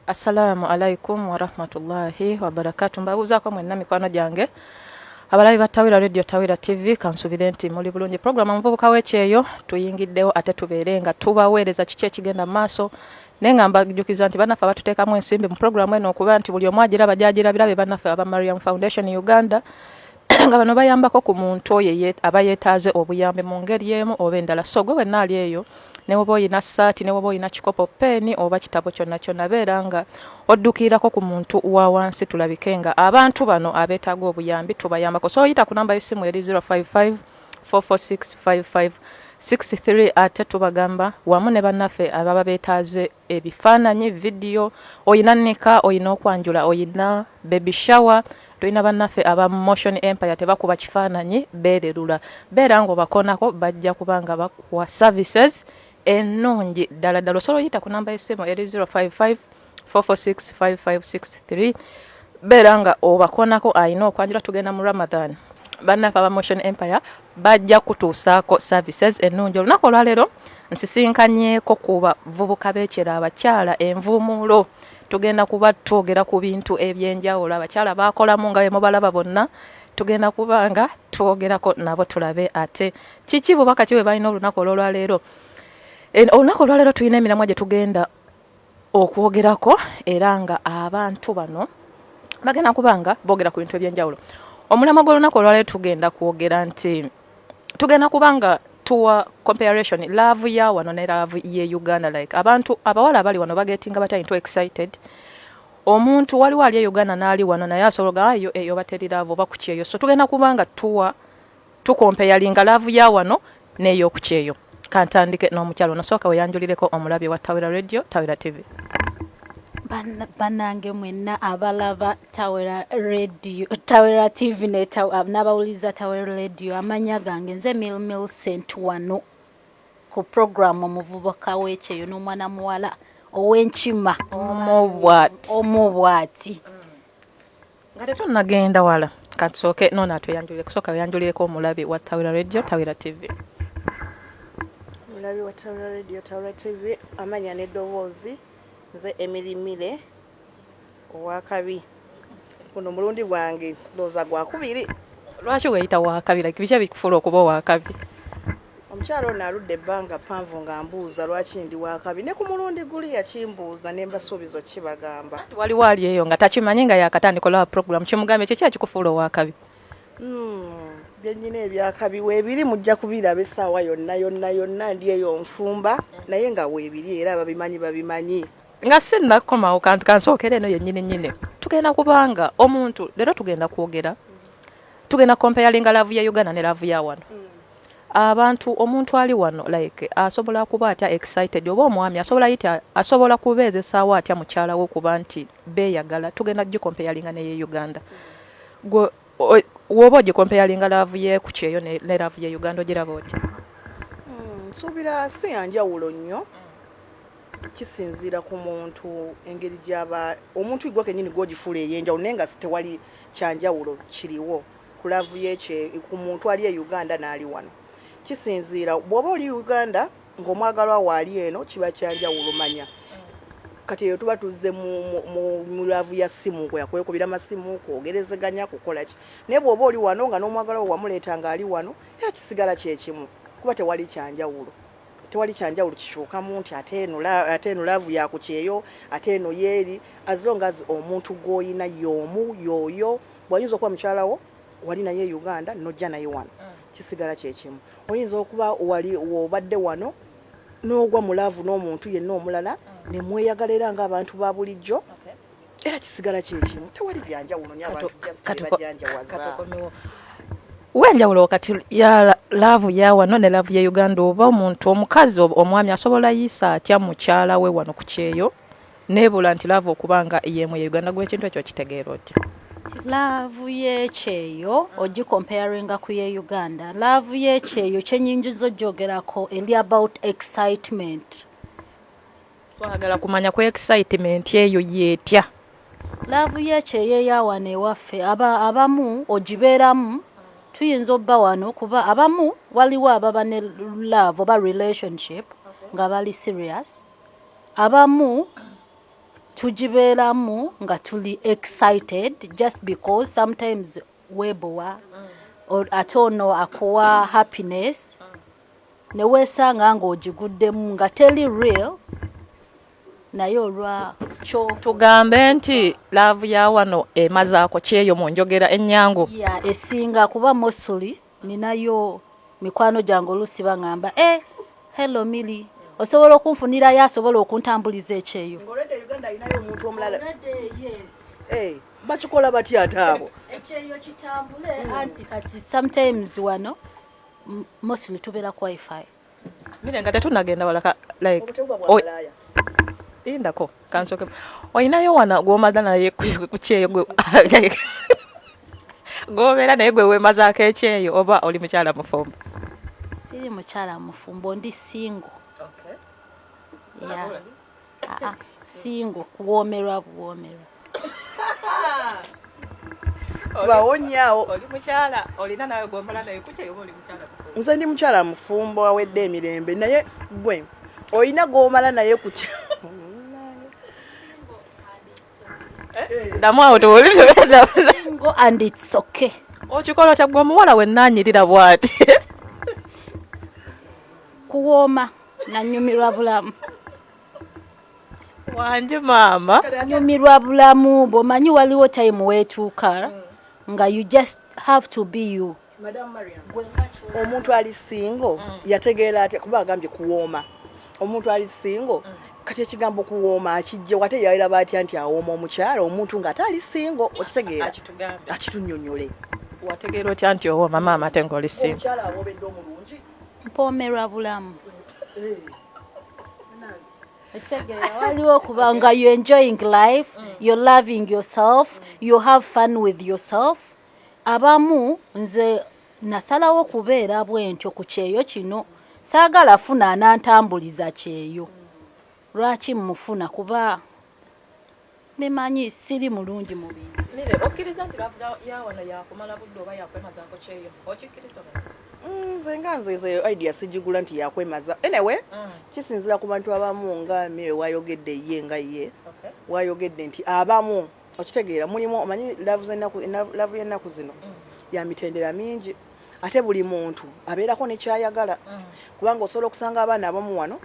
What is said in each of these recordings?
Assalaamu alaikum warahmatullahi wabarakatu. Mbabuuzaako mwenna mikwano gyange abalabi ba Tawira Radio, Tawira TV, kansubire nti muli bulungi. Program Omuvubuka w'Ekyeyo tuyingiddewo ate tubeere nga tubaweereza kiki ekigenda mu maaso, naye nga mbajjukiza nti bannaffe abatuteekamu ensimbi mu programu eno okuba nti buli omu agiraba gyagirabira be bannaffe aba Mariam Foundation Uganda, nga bano bayambako ku muntu oyo aba yeetaaze obuyambi mu ngeri emu oba endala. So gwe wenna ali eyo, ne woba oyina ssaati, ne woba oyina kikopo, peeni oba kitabo kyonna kyonna, beera nga oddukiirako ku muntu wa wansi, tulabike nga abantu bano abeetaaga obuyambi tubayambako. So oyita ku namba y'essimu eri 055 446 5563. Ate tubagamba wamu ne bannaffe ababa beetaaze ebifaananyi, vidiyo, oyina nika, oyina okwanjula, oyina baby shower, tulina bannaffe aba Motion Empire. Tebakuba kifaananyi, beererula. Beera ng'obakonako, bajja kuba nga bakuwa services ennungi ddala ddala. Osobola oyita ku namba y'essimu eri 055 446 5563, beera nga obakonako ayina okwanjula. Tugenda mu Ramadan, bannaffe aba Motion Empire bajja kutuusaako services ennungi. Olunaku olwaleero nsisinkanyeeko ku bavubuka b'ekyero, abakyala envumuulo. Tugenda kuba twogera ku bintu ebyenjawulo abakyala bakolamu nga bemubalaba bonna. Tugenda kuba nga twogerako nabo, tulabe ate kiki, bubaka ki bwe balina olunaku olwolwaleero. Olunaku olwaleero tulina emiramwa gye tugenda okwogerako, era nga abantu bano bagenda kuba nga boogera ku bintu ebyenjawulo. Omulamwa gw'olunaku olwaleero tugenda kwogera nti tugenda kuba nga tuwa comparison love ya wano ne love ye Uganda, like abantu abawala abali wano bagetinga batya into excited. Omuntu waliwo ali e Uganda n'ali wano, naye asobola ayo eyo bateri love oba ku kyeyo. So tugenda kuba nga tuwa tucomparinga love ya wano n'ey'okukyeyo. Kantandike n'omukyalo ono. Sooka weyanjulireko omulabi wa Tawera Radio, Tawera TV. Bannange mwenna abalaba Tawera Radio, Tawera TV n'abawuliriza Tawera Radio, amanya gange nze Mil Milcent, wano ku program Omuvubuka w'Ekyeyo n'omwana muwala ow'enkima. Omu bwati. Omu bwati. Nga tetunnagenda wala, katusooke noono atweyanjulire. Kusooka weyanjulireko omulabi wa Tawera Radio, Tawera TV. Omulabi wa Tawera Radio, Tawera TV, amanya n'eddoboozi nze Emirimire owakabi. Guno omulundi gwange ndowooza gwakubiri. Lwaki weeyita wakabi? Like biki ebikufuula okuba owakabi? Omukyalo ono aludde ebbanga ppanvu nga mbuuza lwaki ndi wakabi. Ne ku mulundi guli yakimbuuza, ne mbasuubizo kibagamba. Waliwo ali eyo nga takimanyi, nga yakatandika olaba program, kimugambye kiki ekikufuula owakabi? Byennyina ebyakabi weebiri, mujja kubiraba essaawa yonna yonna yonna. Ndi eyo nfumba, naye nga weebiri, era babimanyi, babimanyi. Nga sinnakomawo, kantu kansookera eno yennyini nnyini. Tugenda kubanga omuntu leero tugenda kwogera, tugenda comparinga love ya Uganda ne love ya wano. Abantu, omuntu ali wano like asobola kuba atya excited, oba omwami asobola yita, asobola kubeezesaawo atya mukyala we okuba nti beeyagala? Tugenda gicomparinga neye Uganda. Gwe woba ogicomparinga love ye ku kyeyo ne love ye Uganda, ogiraba otya? Nsuubira si yanjawulo nnyo. Kisinziira ku muntu, engeri gyaba omuntu gwe kennyini gw'ogifuula ey'enjawulo, naye nga tewali kyanjawulo kiriwo ku love yekye ku muntu ali e Uganda n'ali wano. Kisinziira bw'oba oli Uganda ng'omwagalwa waali eno, kiba kyanjawulo. Manya kati eyo tuba tuzze mu love ya ssimu, yakwekubira masimu, kwogerezeganya, kukola ki. Naye bw'oba oli wano nga n'omwagalwa we wamuleeta ng'ali wano, era kisigala kyekimu, kuba tewali kyanjawulo, tewali kyanjawulo kikyukamu nti ate eno love ya ku kyeyo, ate eno yeeri. As long as omuntu gw'oyina y'omu y'oyo, bw'ayinza okuba mukyalawo wali naye e Uganda n'ojja naye wano, kisigala kyekimu. Oyinza okuba wali wobadde wano n'ogwa mu love n'omuntu yenna omulala ne mweyagala era ng'abantu ba bulijjo, era kisigala kyekimu. Tewali byanjawulo nyo, abantu just bebajjanjawaza. Katukomewo wenjawulo wakati ya love ya wano ne love ya Uganda. Oba omuntu omukazi oba omwami asobola yisa atya mukyala we wano ku kyeyo neebula nti love okuba nga yemu ye Uganda? Gwe ekintu ekyo kitegeera otya? Love y'ekyeyo ogicomparinga ku ye Uganda, love y'ekyeyo kyenyingiza ogyogerako eri about excitement. Twagala kumanya ku excitement eyo yeetya. Love y'ekyeyo eyawano ewaffe abamu ogibeeramu, tuyinza obba wano kuba abamu waliwo ababa ne love oba relationship nga bali serious, abamu tugibeeramu nga tuli excited just because sometimes weebowa ate ono akuwa happiness ne weesanga ng'ogiguddemu nga teri real, naye olwa kyo. Tugambe nti love ya wano emazaako kyeyo mu njogera ennyangu? Ya, esinga, kuba mostly ninayo mikwano gyange oluusi baŋŋamba, "E, hello Milly, osobola okunfunirayo asobola okuntambuliza ekyeyo?" Ng'olwedde Uganda alinayo omuntu omulala. Eh, bakikola batya ate abo? Ekyeyo kitambule, anti kati sometimes wano mostly tubeera ku WiFi. Mire, nga tetunagenda walaka, like Obutebuba bwa malaaya. Lindako kansooke, olinayo wana gw'omaza naye ku kyeyo, gwe gw'obeera naye, gwe weemazaako ekyeyo, oba oli mukyala mufumbo? Siri mukyala mufumbo, ndi single. Yeah. Ah, ah, single kuwoomerwa buwoomerwa. Bawonyaawo. Oli mukyala olina nawe gw'omala naye ku kyeyo, oba oli mukyala mufumbo? Nze ndi mukyala mufumbo awedde emirembe, naye gwe olina gw'omala naye ku kya Ddamu awo tuwulire. Single and it's okay. Okikola otya gwe omuwala wennaanyirira bw'ati? Kuwooma nanyumirwa bulamu. Wangi maama. Nyumirwa bulamu bw'omanyi waliwo time weetuuka nga you just have to be you. Madam Mariam, omuntu ali single yategeera atya? Kuba agambye kuwooma. Omuntu ali single kati ekigambo kuwooma akijje wate? Yalaba atya nti awooma omukyala, omuntu ng'ate ali single? Okitegeera? Akitugambe. Akitunyonyole. Wategeera otya nti owooma, maama, ate ng'oli single? Omukyala awoobedde omulungi. Mpoomerwa bulamu. Ekitegeera waliwo okuba nga you enjoying life, you're loving yourself, you have fun with yourself. Abamu nze nasalawo kubeera bwentyo ku kyeyo kino, saagala funa anantambuliza kyeyo. Lwaki mufuna? Kuba bimanyi siri mulungi mu bintu. Mire, okkiriza nti love ya wano yakumala budde oba yakwemazaako kyeyo? Okikkiriza oba? Nze nga nze idea sigigula nti yakwemaza. Anyway, kisinzira ku bantu abamu nga Mire wayogedde ye nga ye wayogedde nti abamu, okitegeera, mulimu omanyi love z'ennaku, love y'ennaku zino ya mitendera mingi, ate buli muntu abeerako nekyayagala, kubanga osobola okusanga abaana abamu wano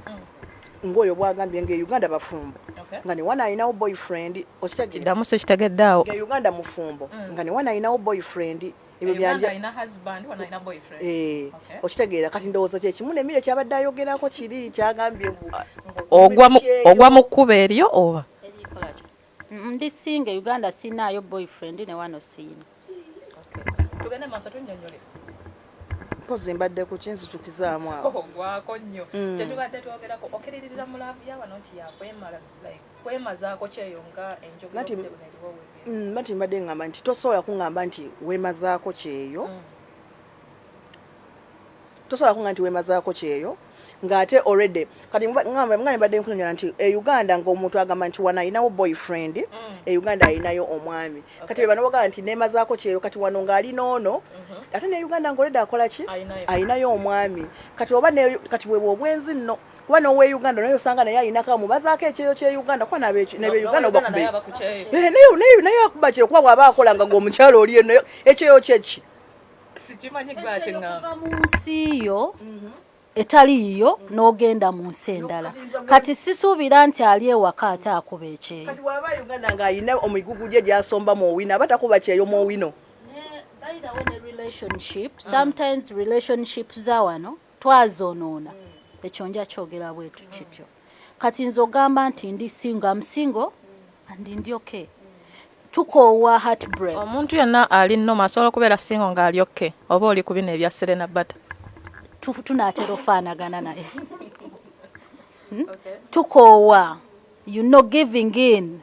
ng'oyo bwagambye nga e Uganda bafumbo nga ne wana alinawo boyfriend, okitegeera? Kiddamu, sikitegedde awo. Nga e Uganda mufumbo nga ne wana alinawo boyfriend, ebyo byanja. Alina husband, wano alina boyfriend. Eh, okitegeera? Kati ndowooza kyekimu nemire kyabadde ayogerako kiri kyagambye Ogwa mu kkubo eryo oba? Ndi single. Uganda sinaayo boyfriend, ne wano siina. Tugende maaso, tunnyonnyole. Mpozi mbadde ku kinzijukizaamu awo. Ogwako nnyo. Kyetubadde twogerako, okkiririza mu love ya wano nti yakwemala, like kwemazaako kyeyo nga enjogera obudde buno eriwo wegenda? Bati mbadde ngamba nti tosobola kuŋŋamba nti weemazaako kyeyo, tosobola kuŋŋamba nti weemazaako kyeyo ng'ate already kati ngamba nga mbadde nkunyonyola nti e Uganda ng'omuntu agamba nti wano alinawo boyfriend, e Uganda alinayo omwami. Kati be bano bagamba nti neemazaako kyeyo, kati wano ng'alina ono, ate ne Uganda ng'already akola ki? Alinayo. Alinayo omwami. Kati oba kati bwe obwenzi nno, kuba n'owe Uganda naye osanga naye alinako amubazaako ekyeyo kye Uganda, kuba n'abe Uganda N'owe oba naye aba ku kyeyo. Eh, naye akuba kyeyo, kuba bw'aba akola nga gwe omukyala oli eno, ekyeyo kyeki? Sikimanyi gwa Ekyeyo kuva mu nsi yo etali yiyo n'ogenda mu nsi endala. Kati sisuubira nti ali ewaka ate akuba ekyeyo. Kati bw'aba Uganda ng'alina omigugu gye gy'asomba mu owino, aba takuba kyeyo mu owino. By the way, ne relationship, sometimes relationship za wano twazonoona. Ekyo nja kyogera bwetu kityo. Kati nze ogamba nti ndi single, am single and ndi okay. Tukoowa heartbreaks. Omuntu yenna ali normal asobola okubeera single ng'ali okay, oba oli ku bino ebya Serena Bata? Tunaatera ofaanagana naye. Tukoowa giving in,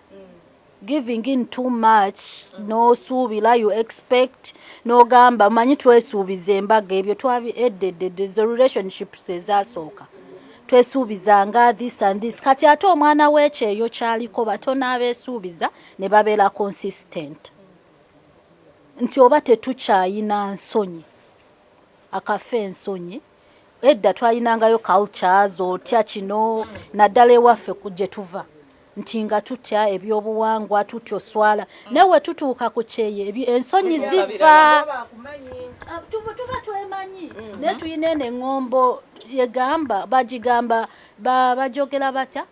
giving in too much, n'osuubira, you expect, n'ogamba manyi twesuubiza embaga, ebyo twabi eddedde. Ezo relationships ezasooka. Twesuubizanga this and this. Kati ate omwana w'ekyeyo kyaliko batono abeesuubiza ne babeera consistent, nti oba tetukyayina nsonyi, akafe ensonyi. Edda twalinangayo cultures, otya kino, naddala ewaffe gye tuva, nti nga tutya ebyobuwangwa, tutya oswala, naye we tutuuka ku kyeyo ensonyi ziva. Ah, tuba twemanyi, naye tulina eno eŋŋombo egamba, bagigamba bajogera batya,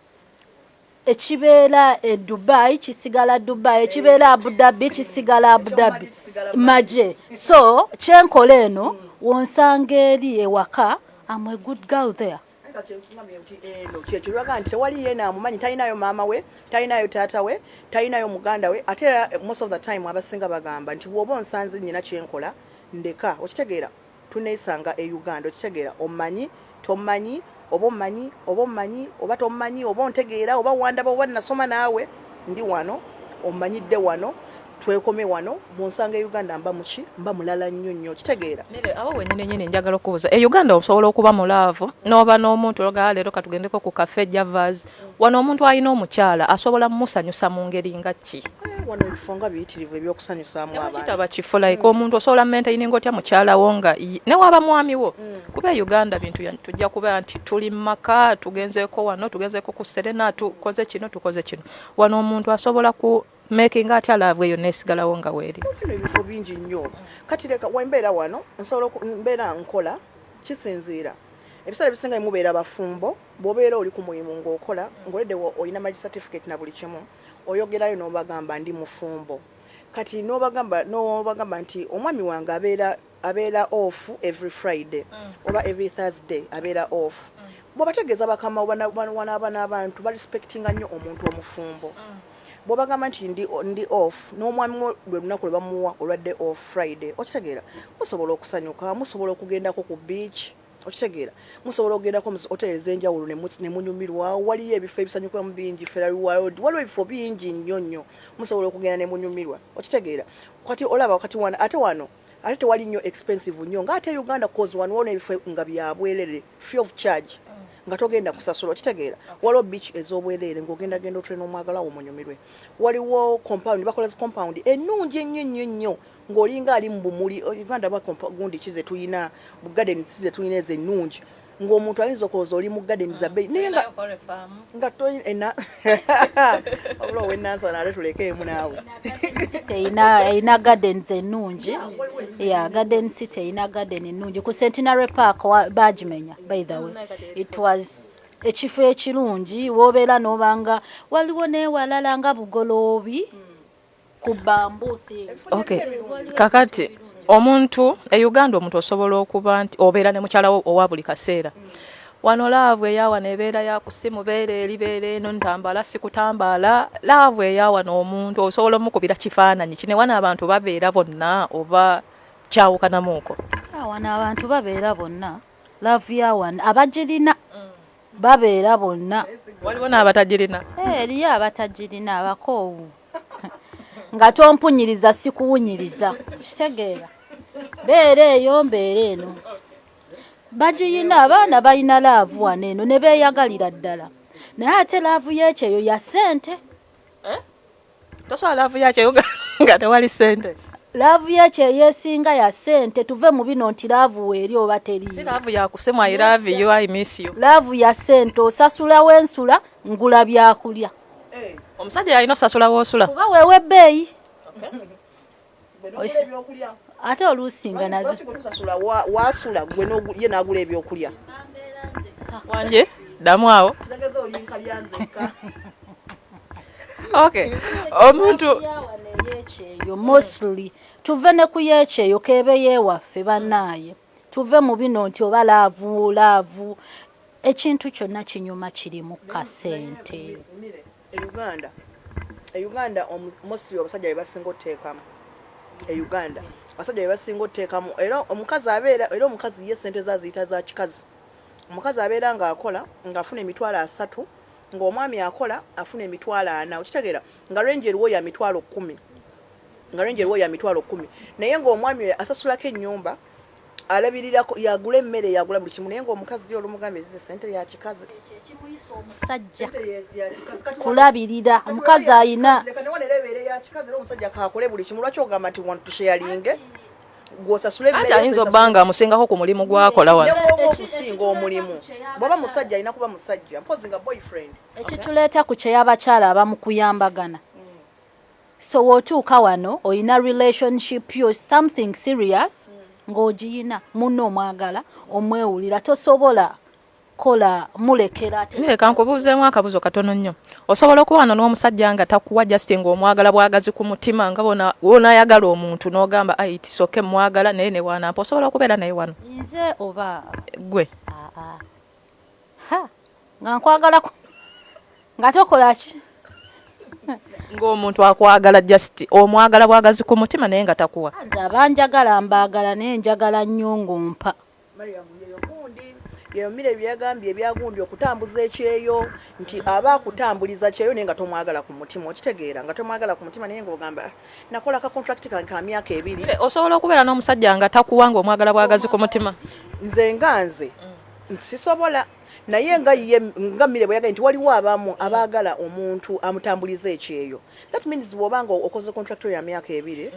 ekibeera e Dubai kisigala Dubai, ekibeera Abu Dhabi kisigala Abu Dhabi maje. So kyenkola eno, wonsanga eri ewaka, am a good girl there. Eno kyekyo nti tewali yena amumanyi, talinayo maama we, talinayo taata we, talinayo muganda we. Ate era most of the time abasinga bagamba nti bw'oba onsanze nyina kyenkola, ndeka. Okitegeera? Tuneesanga e Uganda. Okitegeera? Omanyi, tomanyi, oba omanyi, oba omanyi, oba tomanyi, oba ontegeera, oba wandaba, oba nasoma naawe, ndi wano, omanyidde wano, twekome wano. Bwonsanga e Uganda mba muki, mba mulala nnyo nnyo. Okitegeera? Mere, awo wenyini nyini njagala okubuuza, e Uganda osobola okuba mu love n'oba n'omuntu ogaa, leero katugendeko ku Cafe Javas. Wano omuntu alina omukyala asobola mumusanyusa mu ngeri nga ki? Eh, wano ebifo nga biyitirivu ebyokusanyusaamu abantu. Kitaba kifo, like omuntu osobola maintaining otya mukyala wo nga ne waba mwami wo? Kuba e Uganda bintu tujja kuba nti tuli mu maka, tugenzeeko wano, tugenzeeko ku Serena, tukoze kino, tukoze kino. Wano omuntu asobola ku making atya love eyo nesigalawo nga weeri? Bino ebifo bingi nnyo. Kati leka wembeera wano, nsobola mbeera nkola, kisinziira. Ebiseera ebisinga mubeera bafumbo. Bw'obeera oli ku mulimu ng'okola, ng'oledde olina marriage certificate na buli kimu, oyogerayo n'obagamba ndi mufumbo. Kati n'obagamba nti omwami wange abeera off every Friday oba every Thursday abeera off. Bw'obategeeza bakama wanaaba n'abantu barespectinga nnyo omuntu omufumbo. Bw'obagamba nti ndi off n'omwami wo, lwe lunaku lwe bamuwa olwadde off, Friday. Okitegeera? Musobola okusanyuka, musobola okugendako ku beach. Okitegeera? Musobola okugendako mu hoteri ez'enjawulo ne munyumirwa. Waliyo ebifo ebisanyukiramu bingi, Ferrari World, waliwo ebifo bingi nnyo nnyo musobola okugenda ne munyumirwa. Okitegeera? Kati olaba kati wano, ate wano ate tewali nnyo expensive nnyo ng'ate Uganda, cause wano waliwo ebifo nga byabwerere, free of charge, nga togenda kusasula. Okitegeera? Waliwo beach ez'obwereere ng'ogenda genda otule n'omwagala wo munyumirwe. Waliwo compound, bakola zi compound ennungi ennyo ennyo ennyo ng'olinga ali mu bumuli. Uganda ba gundi ki ze tuyina, bu garden ki ze tuyina ezo ennungi, ng'omuntu ayinza okulowooza oli mu garden za bbeeyi, naye nga ena wabula owenansana ate tulekeemu naawe. Erina gardens ennungi ya Garden City, erina garden ennungi ku Centenary Park. Bagimenya, by the way. It was ekifo ekirungi wobeera n'obanga waliwo n'ewalala nga Bugoloobi ku bamboo thing. Okay, kakati omuntu e Uganda, omuntu osobola okuba nti obeera ne mukyala wo owa buli kaseera. Wano love eyawano ebeera yakusimu, beera eri, beera eno, ntambala sikutambaala. Love eyawano omuntu osobola omukubira kifaananyi kine. Wano abantu babeera bonna oba kyawukanamuuko? Ah, wano abantu babeera bonna. Love ya wano abagirina babeera bonna. Waliwo n'abatagirina? Eh, eriyo abatagirina, abakoowu, nga tompunyiriza sikuwunyiriza. Kitegeera, beera eyo, mbeera eno. Bagiyina, abaana balina love wano eno ne beeyagalira ddala, naye ate love y'ekyeyo ya ssente. Tosobola love yakyeyo nga tewali ssente. Love y'ekyeyo esinga ya ssente. Tuve mu bino nti love weeri oba Si teriyo. Love yakusimu, I love you, I miss you. Love ya ssente, osasula wensula, ngula byakulya. Omusajja yalina osasula woosula? Kuba weewa ebbeeyi. Ate oluusi nga nazo Tusasula wasula gwe ye n'agula ebyokulya. Wanje ddamu awo. Kitegeeza oli nkalya nzekka. Okay, omuntu Yawano ey'ekyeyo mostly, tuve ne ku y'ekyeyo keebe yeewaffe bannaaye, tuve mu bino nti oba love, love ekintu kyonna kinyuma kirimu kasente. E Uganda mostly abasajja be basinga oteekamu. E Uganda abasajja be basinga oteekamu, era omukazi abeera, era omukazi ye sente zaziyita za kikazi. Omukazi abeera ng'akola ng'afuna 300,000, ng'omwami akola afuna 400,000. Okitegeera? Nga range eriwo ya 10,000, nga range eriwo ya 10,000, naye ng'omwami oyo asasulako ennyumba. Alabirirako, yagula emmere, yagula buli kimu, naye ng'omukazi ye olumugambye ezize sente ya kikazi. Ekimuyisa omusajja kulabirira omukazi ayina ebeere ya kikazi, era omusajja kakole buli kimu. Lwaki ogamba nti want tusharinge, gwosasula emmere? Anti ayinza obba nga amusingako ku mulimu gwakola wano. Oba okusinga omulimu, bw'oba musajja alina kuba musajja, mpozi nga boyfriend. Ekituleeta ku kyeyabakyala abamu kuyambagana. So wootuuka wano oyina relationship yo, something serious, ng'ogiyina munno, omwagala, omwewulira, tosobola kola mulekera ate. Leka nkubuuzeemu akabuzo katono nnyo. Osobola okuba wano n'omusajja nga takuwa, just ng'omwagala bwagazi ku mutima, nga wonaayagala omuntu n'ogamba, "Ai, tisoke mwagala," naye ne bwanampa, osobola okubeera naye wano? Nze oba? Gwe. Aa, ha, nga nkwagala nga tokola ki? Ng'omuntu akwagala, just omwagala bwagazi ku mutima, naye nga takuwa. Nze abanjagala mbaagala, naye njagala nnyo ng'ompa. Mariam, yeyo gundi, yeyo mire byagambye ebyagundi okutambuza ekyeyo, nti aba akutambuliza kyeyo naye nga tomwagala ku mutima. Okitegeera, nga tomwagala ku mutima, naye ng'ogamba, "Ah, nakola ka contract kange ka myaka 2." Osobola okubeera n'omusajja nga takuwa, ng'omwagala bwagazi ku mutima? Nze nga nze sisobola, naye nga ye nga mire bwe yagambye nti waliwo abamu abaagala omuntu amutambuliza ekyeyo. That means bw'oba nga okoze contract yo ya myaka 2,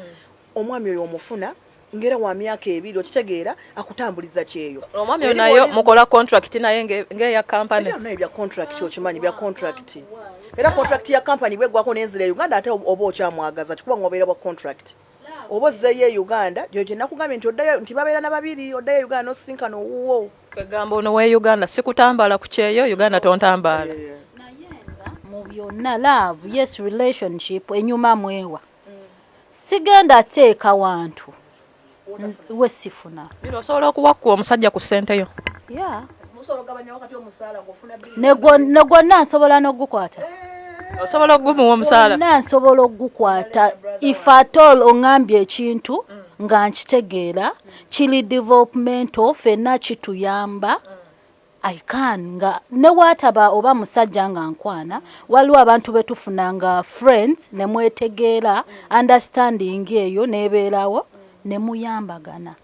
omwami oyo omufuna ngera wa myaka 2, okitegeera, akutambuliza kyeyo. Omwami oyo nayo mukola contract naye ng'eya kampani? Ebyo nayo bya contract, okimanyi bya contract. Era contract ya company bweggwako n'enzira e Uganda, ate oba okyamwagaza kikuba ng'obeera bwa contract, oba ozzeeyo e Uganda. Gyo gye nakugambye nti oddayo, nti babeera na babiri, oddayo e Uganda n'osisinkana owuwo. Kwegamba ono we Uganda sikutambaala ku kyeyo, Uganda tontambaala. Naye nga mu byonna, love, yes, relationship enyuma mwewa, sigenda teeka wantu we sifuna. Bino osobola okuwakkuwa omusajja ku ssente yo? Yeah. Musobola okugabanya wakati omusaala ng'ofuna bbiri. Ne gwonna nsobola n'ogukwata. Osobola okugumuwa omusaala? Gwonna nsobola okugukwata, if at all oŋŋambye ekintu nga nkitegeera, kiri developmental, ffenna kituyamba. I can, nga ne waataba oba musajja nga nkwana, waliwo abantu betufuna nga friends ne mwetegeera, understanding eyo nebeerawo ne muyambagana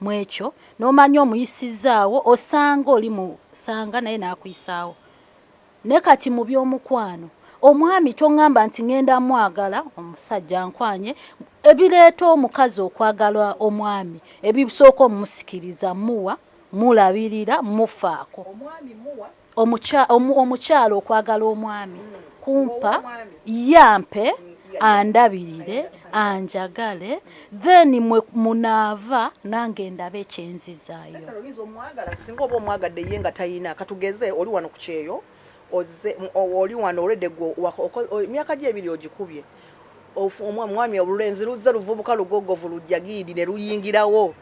mwekyo, n'omanya omuyisizaawo, osanga oli musanga naye n'akuyisaawo. Ne kati mu by'omukwano, omwami toŋŋamba nti ŋŋenda mwagala omusajja nkwanye. Ebireeta omukazi okwagala omwami, ebisooka omumusikiriza, muwa, mulabirira, mufaako. Omwami muwa. Omukyala okwagala omwami kumpa, Omwami. Yampe, andabirire, anjagale, then mwe munaava nange ndabe ekyenzizaayo. Oyinza omwagala, singa oba omwagadde ye nga tayina. Katugeze oli wano ku kyeyo, ozze oli wano olwedde gwe emyaka gyo 2 ogikubye. Omwami olulenzi luzze luvubuka lugogovu lujjagiidi ne luyingirawo,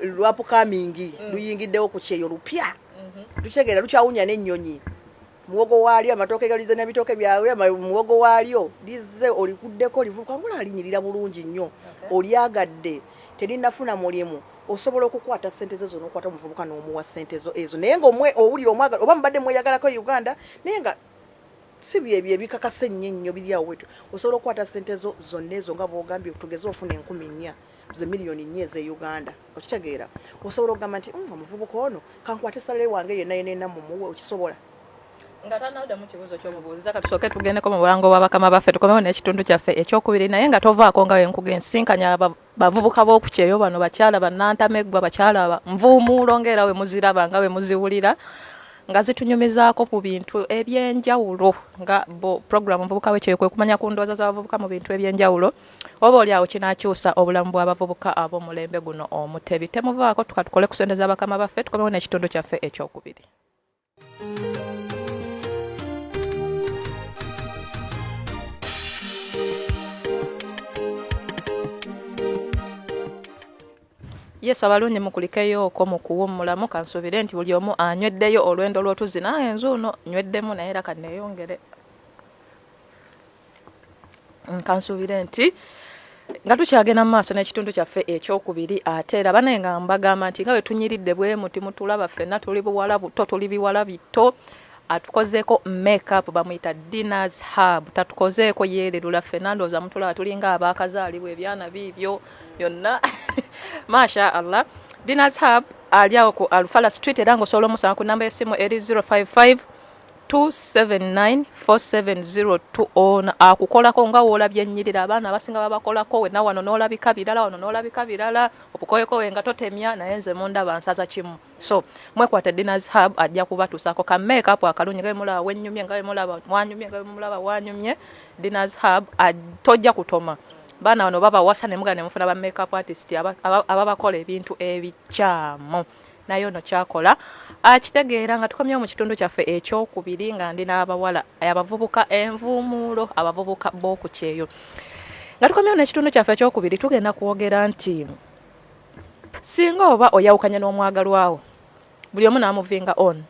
lwapukamingi, luyingiddewo ku kyeyo lupya, tukitegeera, lukyawunya n'ennyonyi, muwogo waalyo, amatooke galize n'ebitooke byabwe, muwogo waalyo lizze, olikuddeko livubuka ngula alinyirira bulungi nnyo, olyagadde, terinafuna mulimu. Osobola okukwata sente ze zonna, okwata omuvubuka n'omuwa sente zo ezo, naye nga owulira omwagala, oba mubadde mweyagalako e Uganda, naye nga si byebyo ebikakasa ennyo ennyo biri awo bwetyo. Osobola okukwata sente zo zonna ezo nga bwogambye, tugeze ofuna 4000, ze miliyoni 4 ez'e Uganda, okitegeera, osobola okugamba nti, omuvubuka ono kankwate salary wange yenna yenna yenna mumuwe." Okisobola? Nga tanaddamu kibuuzo ky'omubuuziza, katusooke tugendeko mu bulango bwa bakama baffe, tukomewo n'ekitundu kyaffe ekyokubiri. Naye nga tovaako, nga wenkuga ensinkanya bavubuka b'oku kyeyo bano, bakyala bannantameggwa, bakyala nvuumuulo, ng'era we muziraba, nga we muziwulira nga zitunyumizaako ku bintu ebyenjawulo, nga bo program Muvubuka w'Ekyeyo kwe kumanya ku ndowooza z'abavubuka mu bintu ebyenjawulo, oba oli awo kinaakyusa obulamu bw'abavubuka ab'omulembe guno omutebi. Temuvaako, tukatukole ku ssente z'abakama baffe, tukomewo n'ekitundu kyaffe ekyokubiri. Yesu abalungi, mukulikeyo okwo mu kuwummulamu. Kansuubire nti buli omu anyweddeyo olwendo lw'otuzzi. Nange nzuuno nyweddemu, naye era kanneeyongere. Kansuubire nti nga tukyagenda mu maaso n'ekitundu kyaffe ekyokubiri, ate era banaye nga mbagamba nti nga bwe tunyiridde bwe muti, mutulaba ffenna tuli buwala buto, tuli biwala bito. Atukozeeko makeup bamuyita Dinners Hub, tatukozeeko yeererula ffenna, ndowooza mutulaba tulinga abaakazaalibwa, ebyana biibyo byonna, masha Allah. Dinas Hub ali awo ku Alfala Street era ng'osobola omusanga ku namba y'essimu eri 055 2794702. Ono akukolako nga woolabye ennyirira, abaana abasinga babakolako wena wano n'olabika birala, wano n'olabika birala, obukowekowe nga totemya, naye nze mundaba nsaza kimu. So mwekwate Dinas Hub, ajja kubatuusaako ka make up akalungi nga bwemulaba wenyumye, nga bwemulaba wanyumye, nga bwemulaba wanyumye. Dinas Hub tojja kutoma. Baana bano babawasa ne mugenda ne mufuna ba make up artist ababakola ebintu ebikyamu, naye ono kyakola akitegeera. Nga tukomyewo mu kitundu kyaffe ekyokubiri, nga ndi n'abawala abavubuka envuumuulo, abavubuka b'oku kyeyo. Nga tukomyewo n'ekitundu kyaffe ekyokubiri, tugenda kwogera nti singa oba oyawukanye n'omwagalwawo, buli omu n'amuvinga on,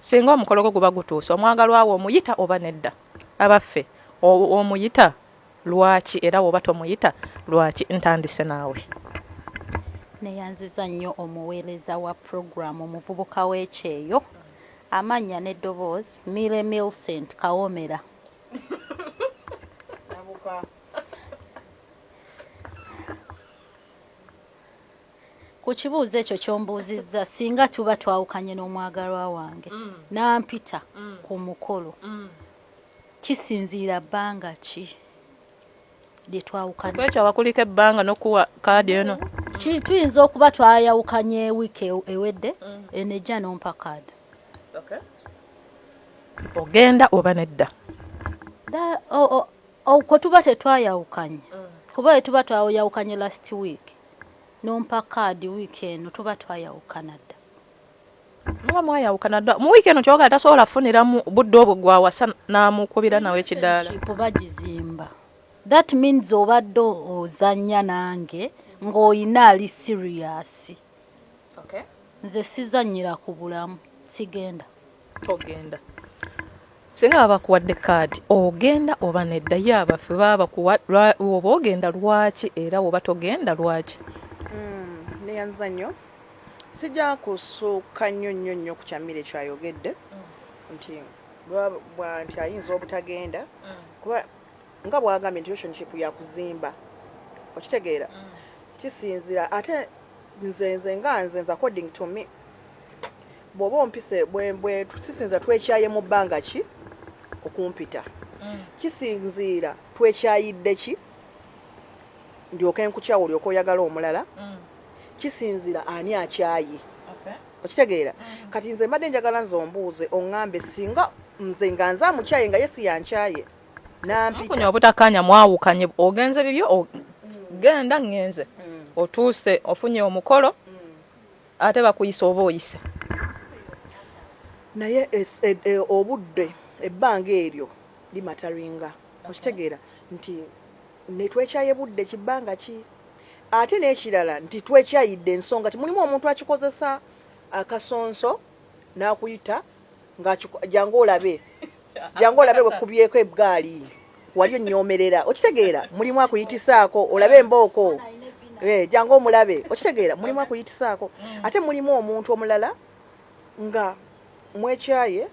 singa omukolo gwo guba gutuuse, omwagalwawo omuyita oba nedda? Abaffe, omuyita lwaki, era woba tomuyita lwaki? Ntandise naawe. Neyanziza nnyo omuweereza wa puroguramu Omuvubuka w'Ekyeyo. Amannya n'eddoboozi, Mile Milcent Kawomera. Nabuka. Ku kibuuzo ekyo ky'ombuuzizza, singa tuba twawukanye n'omwagalwa wange n'ampita ku mukolo, kisinziira bbanga ki lye twawukana. Kwekyawa kuliko ebbanga n'okuwa kaadi eno? Tuyinza okuba twayawukanye wiiki ewedde, eno ejja n'ompa kaadi. Ogenda oba nedda? Okwo tuba tetwayawukanye, kuba bwe tuba twayawukanye last week nompa kaadi wiiki eno, tuba twayawukana dda. Muba mwayawukana dda mu wiiki eno, kyogala tasobola kufuniramu budde obwo gwawasa n'amukubira nawe ekidaala? Relationship bagizimba. That means obadde ozannya nange ng'oyina ali serious. Nze sizannyira ku bulamu, sigenda. Togenda. Singa baba bakuwadde kaadi, ogenda oba nedda? Ye abaffe, baba bakuwa, oba ogenda lwaki, era oba togenda lwaki? Neyanza nnyo. Sijja kusukka nnyo nnyo nnyo ku kyammire kyayogedde nti nti ayinza obutagenda, kuba nga bwagambye nti relationship yakuzimba, okitegeera? Kisinzira ate nze nga nze according to me, bw'oba ompise bwe kisinza twekyaye mu bbanga ki okumpita, kisinziira twekyayidde ki ndyoke nkukyawo olyoke oyagala omulala, kisinziira ani akyaye, okitegeera? Kati nze mbadde njagala nze ombuuze oŋŋambe, singa nze nga nze amukyaye nga ye si yankyaye nampita. Mufunye obutakkaanya, mwawukanye, ogenze bibyo, genda ŋŋenze, otuuse ofunye omukolo, ate bakuyisa oba oyise. Naye obudde, ebbanga eryo limataringa, okitegeera nti netwekyaye budde kibbanga ki? Ate n'ekirala nti twekyayidde ensonga ki? Mulimu omuntu akikozesa akasonso n'akuyita nga jangu olabe, jangu olabe wekubyeko ebgaali wali onnyomerera, okitegeera? Mulimu akuyitisaako olabe embooko, jangu omulabe, okitegeera? Mulimu akuyitisaako. Ate mulimu omuntu omulala nga mwekyaye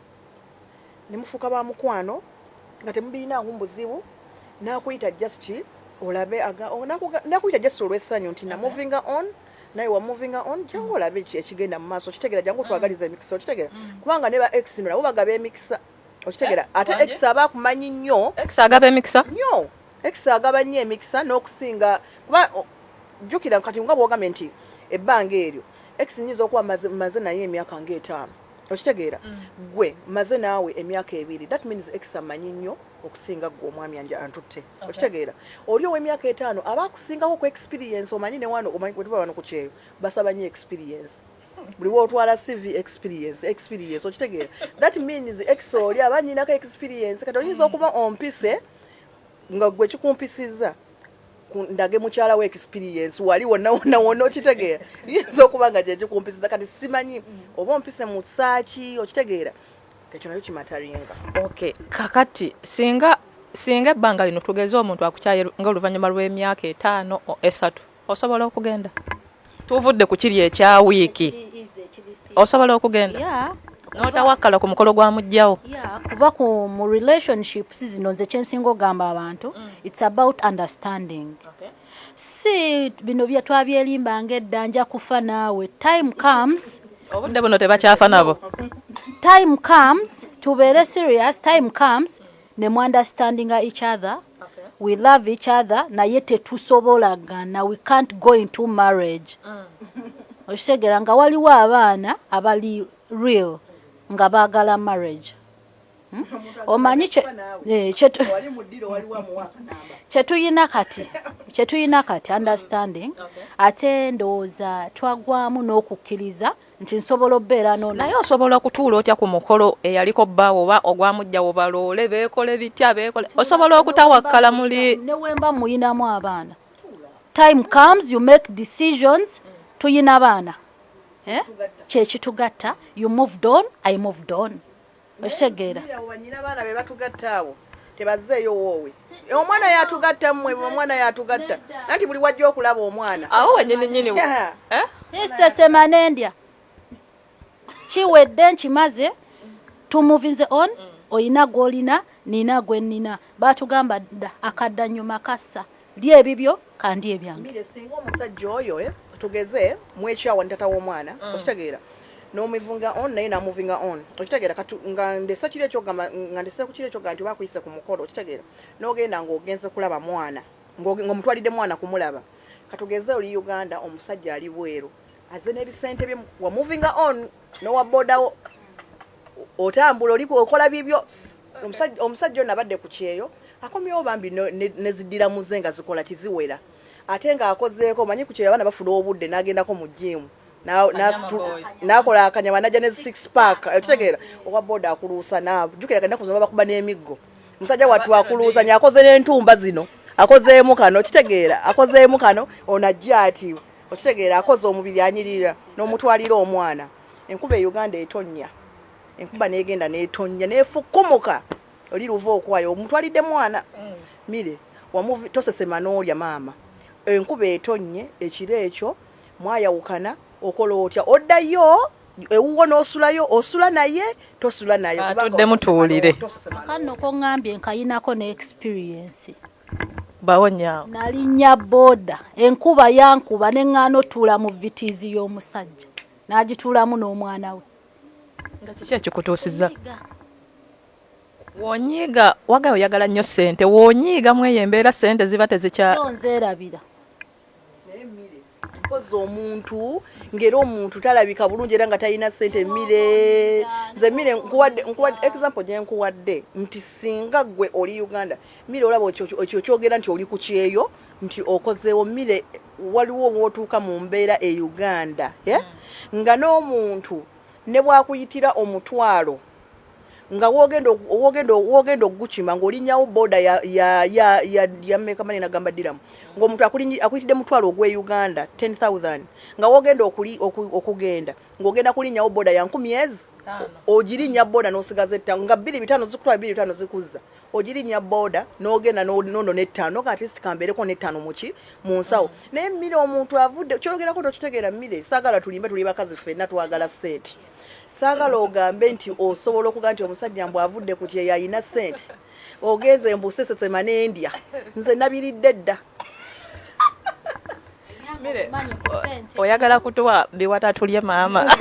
ne mufuuka ba mukwano nga temubirinaako mu buzibu, n'akuyita just olabe, n'akuyita just olw'essanyu nti namovinga on, naye wamovinga on, jangu olabe ekigenda mu maaso, okitegeera? Jangu otwagaliza emikisa, okitegeera? Kubanga ne ba ex no nabo bagaba emikisa, okitegeera? Ate ex aba akumanyi nnyo. Ex agaba emikisa? Nnyo. Ex agaba nnyo emikisa n'okusinga, kuba jjukira kati nga bw'ogambye nti ebbanga eryo, ex nyinza okuba maze naye emyaka ng'etaano, okitegeera? Gwe maze naawe emyaka 2, that means ex amanyi nnyo okusinga gwe omwami antutte, okitegeera? Oli ow'emyaka 5 aba akusingako ku experience. Omanyi ne wano, omanyi bwe tuba wano ku kyeyo basaba nnyo experience. Buli wootwala CV, experience, experience, okitegeera? That means ex oli aba anyinako experience. Kati oyinza okuba ompise nga gwe kikumpisizza ndage mukyala we experience wali wonna wonna wonna, okitegeera? Yinza okuba nga kyekikumpisiza. Kati simanyi oba ompise mu saaki, okitegeera? Ekyo nakyo kimataringa. Okay, kakati singa ebbanga lino, tugeze omuntu akukyaye nga oluvannyuma lw'emyaka 5, 3, osobola okugenda? Tuvudde ku kiri ekya wiiki, osobola okugenda n'otawakkala ku mukolo gwa mujjawo? Yeah, kuba ku mu relationships zino, nze kyensinga ogamba abantu, it's about understanding. Si bino bye twabyelimbanga edda, nja kufa naawe. Time comes. Obudde buno tebakyafa nabo. Time comes tubeere serious. Time comes ne mu understandinga each other. We love each other, naye tetusobolagana. We can't go into marriage. Okitegeera nga waliwo abaana abali real nga baagala marriage. Omanyi Wali mu ddiro, waliwo amuwa akanamba. Kyetuyina kati understanding, ate ndowooza twagwamu n'okukkiriza nti nsobola okubeera nono. Naye osobola okutuula otya ku mukolo eyaliko bbaawo oba ogwamujjawo, baloole beekole bitya, beekole, osobola okutawakkala muli? Ne wemba muyinamu abaana, time comes you make decisions. Tuyina baana, eh? Kyekitugatta. You moved on, I moved on. Okitegeera? Abo banyina baana be batugatta, abo tebazzeeyo woowe. Omwana yatugatta mmwe, omwana yatugatta nanti buli wajja okulaba omwana. Awo wenyini nyini, eh? Sisesema nendya, kiwedde, nkimaze, tumuvinze on. Oyina gwolina, nina gwe nnina. Batugamba dda akadda nyuma kassa lya ebibyo kandi ebyange. Mire, singa omusajja oyo, tugeze mwekyawa ne tata w'omwana, okitegeera, n'omuvinga on naye namuvinga on, okitegeera, katu nga ndese kiri ekyogamba, nga ndese ku kiri ekyogamba nti oba akuyise ku mukolo, okitegeera, n'ogenda ng'ogenze kulaba mwana, ng'omutwalidde mwana kumulaba. Katugeze oli Uganda, omusajja ali bweru, azze n'ebisente bye, wamuvinga on n'owa bodawo, otambula oli okola bibyo. Omusajja ono abadde ku kyeyo, akomyewo bambi neziddiramuze nga zikola kiziwera, ate ng'akozeeko. Omanyi ku kyeyo abaana bafuna obudde, n'agendako mu gym, n'akola akanyama, najja ne six pack, okitegeera, owa boda akuluusa, jjukira ennaku zino babakuba n'emiggo. Musajja wattu akuluusanya, akoze n'entumba zino, akozeemu kano, okitegeera, akozeemu kano, ono ajja ati, okitegeera, akoze omubiri, anyirira, n'omutwalira omwana. Enkuba e Uganda etonnya, enkuba n'egenda n'etonnya n'efukumuka, oli luva okwayo, omutwalidde mwana. Mire, wamuvi tosesema n'olya maama. Enkuba etonnye ekiro ekyo, mwayawukana, okola otya? Oddayo ewuwo n'osulayo, osula naye, tosula naye? Kubanga Atuddemu tuwulire. tosesema n'olya. Kano koŋŋambye nkayinako ne experience. Bawonyaawo. Nalinnya booda, enkuba yankuba, neŋŋaana otuula mu Vitz y'omusajja, n'agituulamu n'omwana we. Nga kiki ekikutuusiza wonyiiga? Wagayo oyagala nnyo ssente, wonyiiga mweyo embeera ssente ziba tezikya So nzeerabira. Naye mmire, mpozi omuntu ng'era omuntu talabika bulungi era nga talina ssente. Mmire, nze mmire nkuwadde example gye nkuwadde nti singa gwe oli Uganda, mmire, olaba ekyo kyogera nti oli ku kyeyo nti okozeewo. Mmire, waliwo wootuuka mu mbeera e Uganda, yeah? Nga n'omuntu ne bwakuyitira omutwalo nga wogenda okugukima ng'olinnyawo boda ya meka mane nagamba diramu, ng'omuntu akuyitidde mutwalo ogw'e Uganda 10,000, nga wogenda okugenda ng'ogenda kulinnyawo boda ya 1000 ezi, ogirinnya boda n'osigaza 5, nga 2500 zikutwala, 2500 zikuzza, ogirinnya boda n'ogenda nono n'ettaano, at least kambeereko n'ettaano muki mu nsawo. Naye mmire, omuntu avudde kyogerako tokitegeera. Mmire, saagala tulimbe, tuli bakazi ffenna twagala ssente. Saagala ogambe nti osobola okuga nti omusajja mbw avudde ku kyeyo alina ssente, ogenze mbusesesema n'endya. Nze nabiridde dda. Mmire, oyagala kutuwa biwata tulye maama.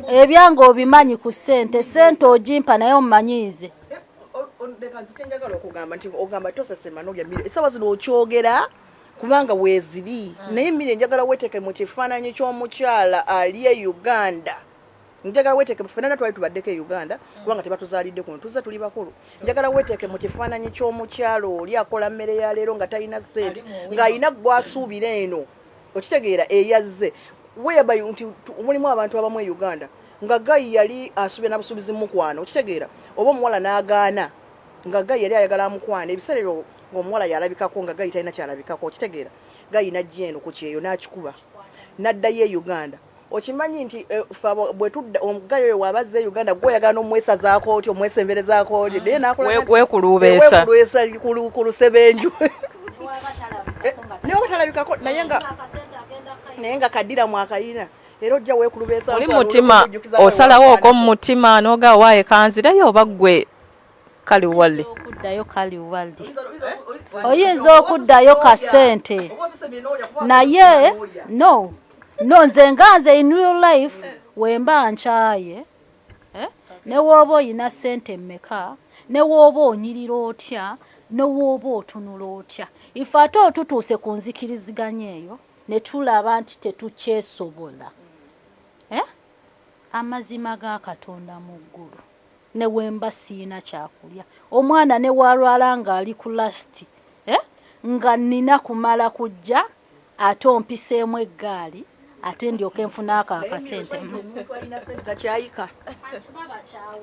Ebyange obimanyi ku ssente, ssente ogimpa naye omumanyiize. Leka nze kyenjagala okugamba nti ogamba tosesema nolya. Mmire, essaawa zino okyogera kubanga weeziri, naye mmire, njagala weteeke mu kifaananyi ky'omukyala ali e Uganda. Njagala weteeke, ffenna twali tubaddeko e Uganda kubanga tebatuzaalidde kuno, tuzze tuli bakulu. Njagala weteeke mu kifaananyi ky'omukyala oli akola mmere ya leero nga talina ssente, ng'alina gw'asuubira eno, okitegeera, eyazze whereby nti mulimu abantu abamu e Uganda nga guy yali asuubira nabusuubizi mukwano, okitegeera, oba omuwala n'agaana nga guy yali ayagala amukwana. Ebiseera ebyo ng'omuwala yalabikako nga guy talina kyalabikako, okitegeera, guy najja eno ku kyeyo n'akikuba n'addayo e Uganda. Okimanyi nti ffe bwe tudda, omuguy oyo bw'aba azze e Uganda, gwe oyagala n'omwesazaako oti, omwesemberezaako oti, naye nakola Weekulubeesa. Weekulubeesa ku lusebenju naye oba talabikako, naye nga kadiramu akayina era ojja weekulubeesa. Oli mutima osalawo okwo mu mutima n'ogaa waaye kanzireyo oba ggwe kali wali. Okuddayo kali wali, oyinza okuddayo kasente. Naye no no, nze nga nze in real life wemba nkyaye, eh? Ne wooba oyina ssente mmeka, ne wooba onyirira otya, ne wooba otunula otya, ife ate otutuuse ku nzikiriziganya eyo ne tulaba nti tetukyesobola, eh? Amazima ga Katonda mu ggulu, ne wemba siina kyakulya, omwana ne walwala ng'ali ku last, eh? Nga nina kumala kujja ate ompiseemu eggaali, ate ndyoke nfuna ako akasente. Omuntu alina sente takyayika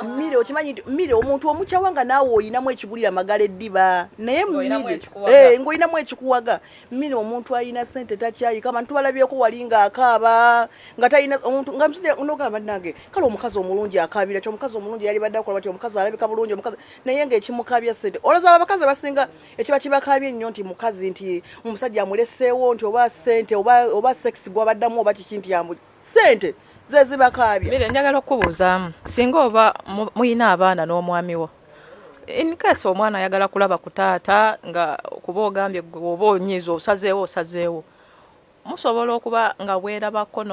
mmire. Okimanyi nti mmire omuntu omukyawa nga naawe oyinamu ekigulira magala eddiba, naye Ng'olinamu mmire ekikuwaga. Eh, ng'olinamu ekikuwaga. Mmire omuntu alina sente takyayika. Abantu balabyeko wali ng'akaaba nga talina omuntu nga musajja nogamba nange kale omukazi omulungi akaabira ki? Omukazi omulungi yali badde akola bati, omukazi alabika bulungi, omukazi naye ng'ekimukabya sente. Olowooza abakazi abasinga ekiba kibakaabye ennyo nti mukazi nti omusajja amuleseewo nti oba sente oba sex gwabaddamu oba kiki nti ambu sente ze zibakaabya? Mire, njagala okukubuuzaamu, singa oba muyina abaana n'omwami wo, in case omwana ayagala kulaba ku taata, nga kuba ogambye gwe oba onyiiza osazeewo osazeewo, musobola okuba nga weerabako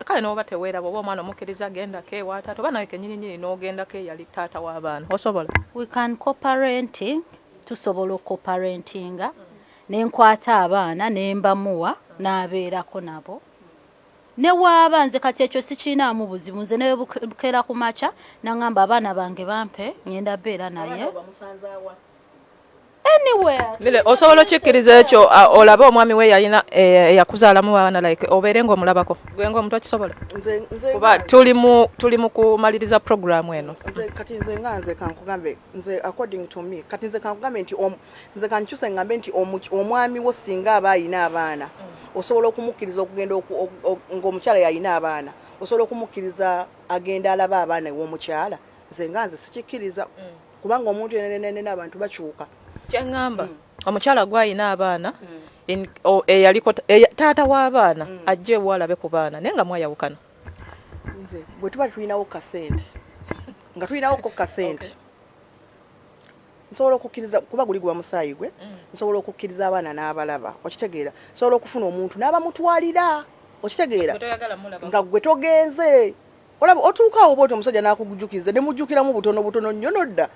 kale n'oba teweeraba, oba omwana omukkiriza gendako ewa taata, oba nawe kenyininyini n'ogendako eyali taata w'abaana, osobola? We can co-parenting, tusobola okucoparentinga, nenkwata abaana nembamuwa n'abeerako nabo ne waaba. Nze kati ekyo sikiinaamu buzibu. Nze ne bukeera ku makya naŋŋamba abaana bange bampe, ŋŋenda beera naye anywhere. Mire, osobola okikkiriza ekyo, olabe omwami we yalina eyakuzaalamu abaana, like obeere ng'omulabako gwe ng'omuntu, okisobola? Nze Kuba tuli mu kumaliriza programu eno. Nze kati nze nga nze kankugambe, nze according to me, kati nze kankugambe nti nze kankyuse ngambe nti omwami wo singa aba ayina abaana, osobola okumukkiriza okugenda ng'omukyala yalina abaana, osobola okumukkiriza agenda alaba abaana ew'omukyala? Nze nga nze sikikkiriza, kubanga omuntu enenenene abantu bakyuka. Kyeŋŋamba, omukyala gwayina abaana eyaliko taata w'abaana ajja ewa alabe ku baana, naye nga mwayawukana. Nze bwe tuba tulinawo kasente, nga tulinawo ko kasente, nsobola okukkiriza, kuba guli guba musaayi gwe. Nsobola okukkiriza abaana n'abalaba, okitegeera? Nsobola okufuna omuntu n'abamutwalira, okitegeera? Nga gwe togenze olaba, otuukaawo oba oti omusajja n'akujjukiza ne mujjukiramu butono butono nnyo nodda,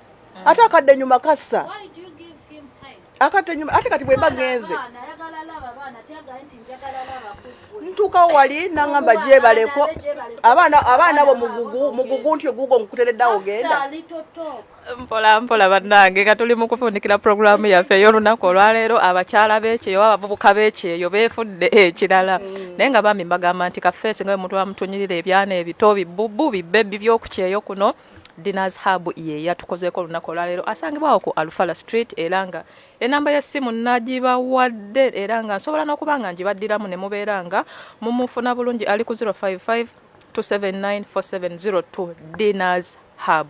ate akadde enyuma kassa Why do you give him time? Akadde enyuma, ate kati bwe mba genze Abaana, ayagala laba abaana, teyagala nti njagala laba ku ggwe. Ntuukawo wali naŋŋamba Omuwa gyebaleko abaana be, gyebaleko. Abaana abo Abaana mugugu abo, mugugu nti ogugo nkutereddeawo genda. After a little talk. Mpola mpola bannange, nga tuli mu kufundikira puroguramu yaffe ey'olunaku olwaleero. Abakyala b'ekyeyo oba abavubuka b'ekyeyo beefudde ekirala, naye nga bambi mbagamba nti kafeesi nga bwe muntu bamutunyirira ebyana ebito bibubu bibebi by'okukyeyo kuno. Dinners Hub ye yatukozeeko olunaku olwaleero, asangibwawo ku Alufala Street, era nga enamba y'essimu nagibawadde, era nga nsobola n'okuba nga ngibaddiramu ne mubeera nga mumufuna bulungi. Ali ku 055 279 4702, Dinners Hub.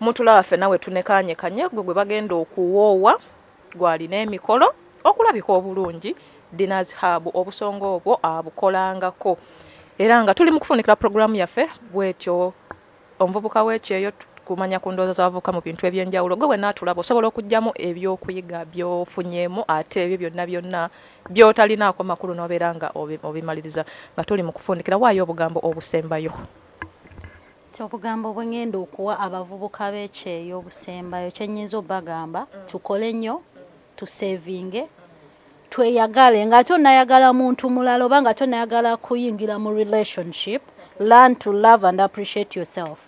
Mutulaba ffenna we tunekanyekanye, gwe gwe bagenda okuwoowa gwalina emikolo okulabika obulungi. Dinners Hub obusonga obwo abukolangako, era nga tuli mu kufunikira puroguramu yaffe bwetyo, omuvubuka w'ekyeyo, kumanya ku ndowooza z'abavubuka mu bintu ebyenjawulo. Gwe wenaatulaba osobola okuggyamu ebyokuyiga by'ofunyeemu, ate ebyo byonna byonna by'otalinaako makulu n'obeera nga obimaliriza. Nga tuli mu kufundikira, waayo obugambo obusembayo. Nti obugambo bwe ŋŋenda okuwa abavubuka b'ekyeyo obusembayo, kye nnyinza obbagamba, tukole nnyo, tusevinge, tweyagale. Nga tonayagala muntu mulala oba nga tonayagala kuyingira mu relationship, learn to love and appreciate yourself.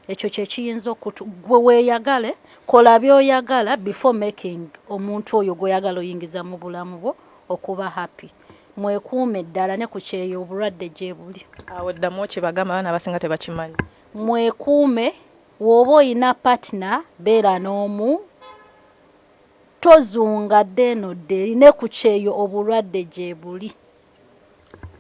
Ekyo kyekiyinza okutu gwe weeyagale, kola by'oyagala before making omuntu oyo gw'oyagala oyingiza mu bulamu bwo okuba happy. Mwekuume ddala ne ku kyeyo, obulwadde gye buli. Awo ddamu okibagamba, abaana abasinga tebakimanyi. Mwekuume. W'oba oyina partner, beera n'omu, tozunga dde eno dde eri. Ne ku kyeyo obulwadde gye buli.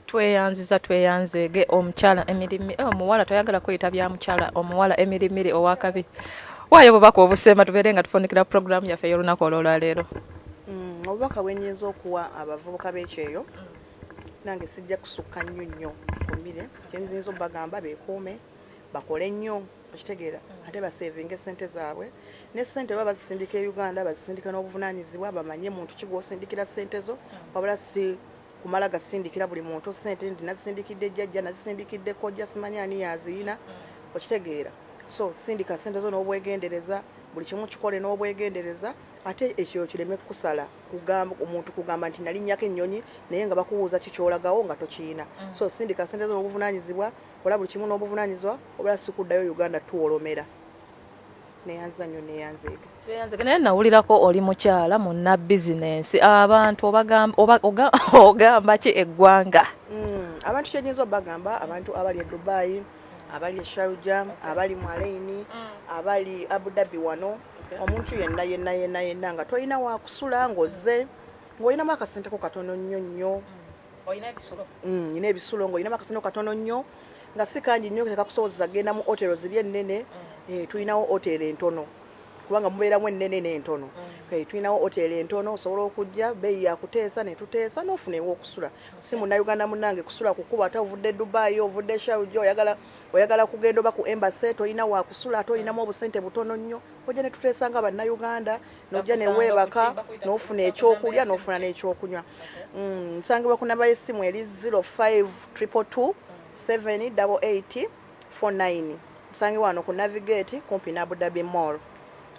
Tweyanziza, tweyanzeege omukyala Emirimire, omuwala, toyagala kweyita bya mukyala, omuwala Emirimire owakabi. Waayo obubaka obusemba tubeere nga tufundikira puroguramu yaffe ey'olunaku olwolwaleero. Obubaka bwe nnyinza okuwa abavubuka b'ekyeyo, nange sijja kusukka nnyo nnyo ku mmire. Kyennyinza obbagamba, beekuume. Bakole nnyo, okitegeera, ate basevinga esente zaabwe. Ne sente baba bazisindika e Uganda, bazisindika n'obuvunaanyizibwa, bamanye muntu ki gw'osindikira sente zo, wabula si kumala gasindikira buli muntu sente nti nazisindikidde jjajja, nazisindikidde kojja, simanyi ani yaziyina, okitegeera. So sindika sente zo n'obwegendereza, buli kimu kikole n'obwegendereza, ate ekyo kireme kukusala kugamba omuntu kugamba nti nalinnyako ennyonyi naye nga bakubuuza kikyolagawo nga tokiyina. So sindika sente zo n'obuvunaanyizibwa, kola buli kimu n'obuvunaanyizibwa, obala si kuddayo Uganda tuwolomera. Neyanza nnyo, neyanzeege. Tweyanzege. Naye nawulirako oli mukyala munna bizinensi, abantu ogamba ki eggwanga? Abantu kyenyinza obagamba, abantu abali e Dubai, abali e Sharjah, abali mu Alaini, abali Abu Dhabi wano, omuntu yenna yenna yenna yenna nga tolina wakusula, ng'ozze ng'olinamu akasenteko katono nnyo nnyo, nina ebisulo, ng'olinamu akasente katono nnyo nga si kangi nnyo tekakusobozesa kugenda mu hotero ziri ennene, tulinawo hotero entono, kubanga mubeeramu ennene n'entono. Tulinawo hotero entono, osobola okujja, beeyi yakuteesa netuteesa n'ofuna ew'okusula. Si Munnayuganda munnange kusula kukuba ate ovudde Dubai, ovudde Sharjah, oyagala kugenda oba ku embassy, tolina wakusula ate olinamu obusente butono nnyo, ojja ne tuteesa nga Bannayuganda, n'ojja ne weebaka n'ofuna ekyokulya n'ofuna n'ekyokunywa. Nsangibwa ku namba y'essimu eri 05 222 788 49. Nsangibwa wano ku Navigate kumpi ne Abu Dhabi Mall.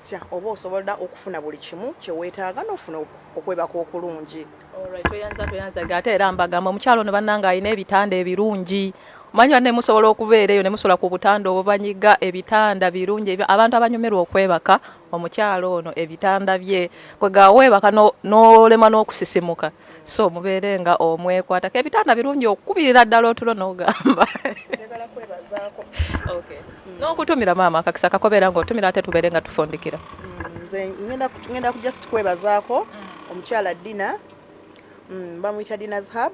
Tya oba osobola okufuna buli kimu kyeweetaaga n'ofuna okwebaka okulungi. Alright, tweyanza. Ate era mbagamba omukyalo ono bannange alina ebitanda ebirungi. Omanyi banne musobola okubeera eyo ne musula ku butanda obubanyiga, ebitanda birungi, abantu abanyumirwa okwebaka, omukyalo ono ebitanda bye kwega weebaka n'olema n'okusisimuka. So mubeere nga omwekwatako, ebitanda birungi okukubirira ddala otulo n'ogamba. Njagala kwebazaako. Okay. N'okutumira maama akakisa kakobeera ng'otumira ate tubeere nga tufundikira. Nze ngenda ku just kwebazaako omukyala Dina, bamuyita Dina's Hub,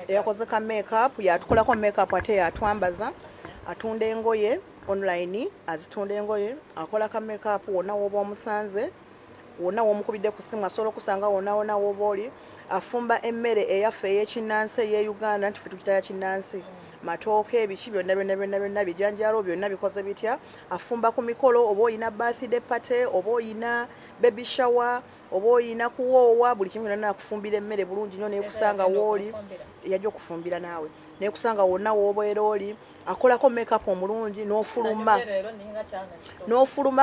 eyakoze ka makeup, yatukolako makeup ate yatwambaza. Atunda engoye online, azitunda engoye, akola ka makeup. Wonna woba omusanze, wonna womukubidde ku simu asobola okusanga wonna wonna woba oli. Afumba emmere eyaffe ey'ekinnansi ey'e Uganda, nti ffe tukita ya kinnansi, matooke, biki byonna byonna byonna byonna, bijanjaalo byonna bikoze bitya. Afumba ku mikolo, oba oyina birthday party, oba oyina baby shower, oba oyina kuwoowa, buli kimu kyonna nakufumbira emmere bulungi nnyo nekusanga wooli. Yajja okufumbira naawe nekusanga wonna woobeera oli. Akolako makeup omulungi n'ofuluma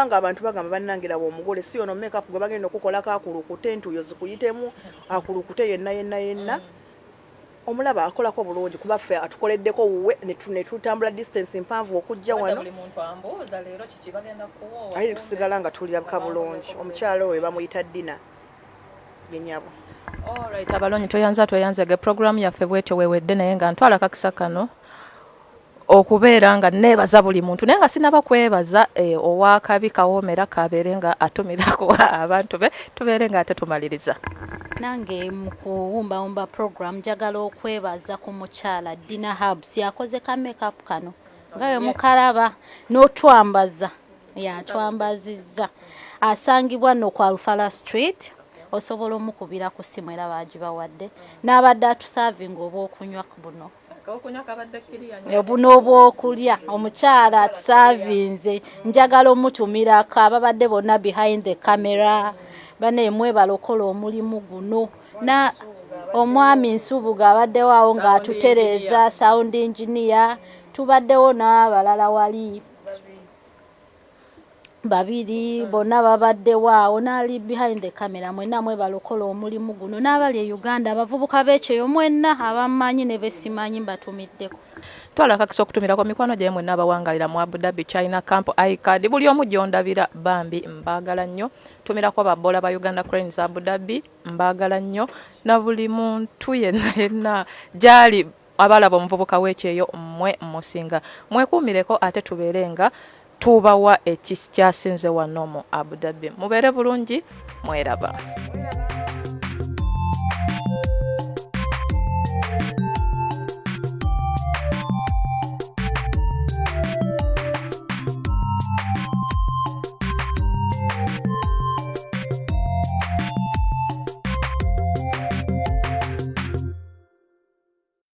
ng'abantu bagamba, "Bannange, laba omugole, si ono makeup gwe bagenda okukolako, akulukute entuuyo zikuyitemu, akulukute yenna yenna yenna." Omulaba akolako bulungi, kuba ffe atukoleddeko wuwe ne tutambula distance mpanvu okujja wano, aye netusigala nga tulirabika bulungi. Omukyalo oyo bamuyita Dina yenyabo. Alright, abalonyi, tweyanza, tweyanzege. Programu yaffe bwetyo wewedde, naye nga ntwala kakisa kano okubeera nga neebaza buli muntu, naye nga sinaba kwebaza owakabi kawoomera kabeere nga atumirako abantu be, tubeere nga ate tumaliriza. Nange mu kuwumbawumba program njagala okwebaza ku mukyala Dina Hubs, yakoze ka makeup kano nga bwe mukalaba n'otwambaza, yatwambazizza. Asangibwa nno ku Alfala Street, osobola omukubira ku ssimu era bagibawadde. N'abadde atuservinga obwokunywa buno buno obwokulya, omukyala atuservinze, njagala omutumirako. Ababadde bonna behind the camera, bane mwebala okukola omulimu guno, na omwami Nsubuga abaddewo awo ng'atutereeza, sound engineer, tubaddewo n'abalala wali babiri, bonna babaddewo awo n'ali behind the camera. Mwenna mwebala okukola omulimu guno, n'abali e Uganda, abavubuka b'ekyeyo mwenna abamanyi ne besimanyi, mbatumiddeko. Twala akakisa okutumirako mikwano gyaye mwenna abawangalira mu Abu Dhabi, China Camp, icard, buli omu gyondabira, bambi mbaagala nnyo. Tumirako babola ba Uganda Cranes Abu Dhabi, mbaagala nnyo, na buli muntu yenna yenna gyali abalaba omuvubuka w'ekyeyo. Mmwe musinga, mwekuumireko ate tubeere nga tubawa ekikyasinze wano mu Abu Dhabi. Mubeere bulungi, mweraba.